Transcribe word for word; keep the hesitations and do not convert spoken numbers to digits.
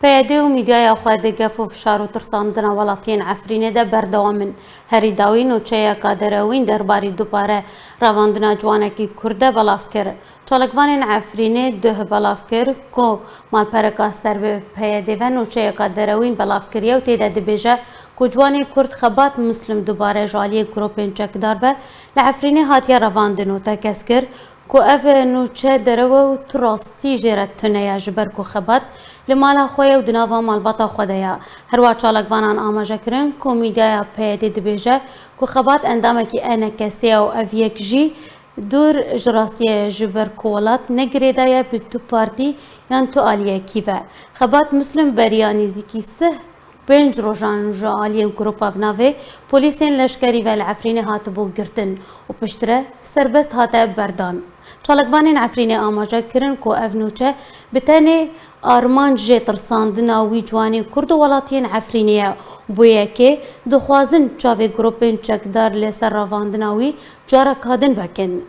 P Y D û mîdyaya xwe di gef û fişar û tirsandina welatiyên Efrînê de berdewam in. Herî dawî nûçeyeka derewîn derbarî dubare revandina ciwanekî Kurd de belav kir. Çalakvanên Efrînê duh belav kir ku malpereka ser bi P Y D ve nûçeyeka derewîn belav kiriye û tê de dibêje ku ciwanê Kurd Xebat Muslim dubare ji aliyê grûpên çekdar ve li Efrînê hatiye revandin û tekez kir ku ev nûçe derew e û tu rastî jê re tune ye, ji ber ku Xebat li mala xwe ye û di nava malbata xwe de ye. Herwiha çalakvanan amaje kirin ku mîdyaya P Y D dibêje ku Xebat endamekî E N K S'ê ye û ev yek jî dûr ji rastiyê ye, ji ber ku welat ne girêdayî ye bi tu partî yan tu aliyekî ve. Xebat Muslim beriya nêzîkî sih pênc rojan ji aliyê grûpa bi navê polîsên leşkerî ve li Efrînê hatibû girtin û piştre serbest hate berdan. Çalakvanên Efrînê amaje kirin ku ev nûçe bi tenê armanc jê tirsandina wî ciwanê Kurd û welatiyên Efrînê ye. Bo yekê dixwazin çavê grûpên çekdar li ser revandina wî careka din vekin.